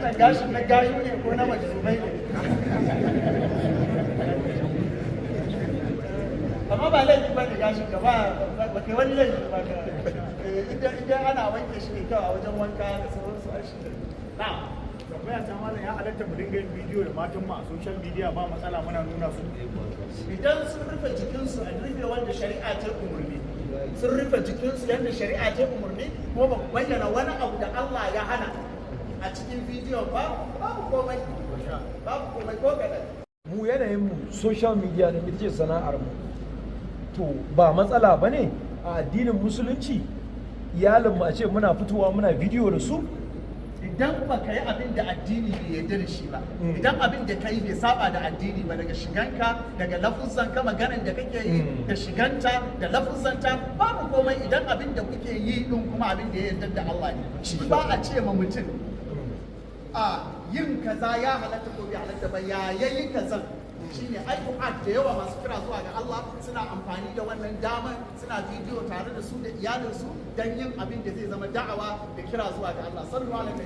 Wannan gashin na gayu ne ko na majzubai ne? Amma ba laifi ba ne gashin ka, ba ba kai wani laifi ba. Ka idan ana wanke shi ne kyau a wajen wanka da sauransu, ai shi ne na. Tambaya ta, malam, ya halatta mu dinga yin bidiyo da matan mu a social media, ba matsala, muna nuna su? Idan sun rufe jikinsu a rufe wanda shari'a ta umarni, sun rufe jikinsu yadda shari'a ta umarni, kuma ba ku bayyana wani abu da Allah ya hana a cikin bidiyon ba, babu komai, babu komai ko kaɗan. Mu yanayin mu social media ne, ita ce sana'ar mu. To, ba matsala ba ne a addinin Musulunci iyalin mu a ce muna fitowa muna bidiyo da su? Idan ba ka yi abin da addini bai yarda da shi ba, idan abin da ka yi bai saba da addini ba, daga shiganka, daga lafuzanka, maganan da kake yi, da shiganta da lafuzzanta, babu komai. Idan abin da kuke yi din kuma abin da ya yarda da Allah ne shi, ba a ce ma mutum a yin kaza ya halatta ko bai halatta ba. Ya yayi kazan shine ai da yawa masu kira zuwa ga Allah suna amfani da wannan daman, suna bidiyo tare da su da iyalinsu don yin abin da zai zama da'awa da kira zuwa ga Allah. Sallu ala nabi.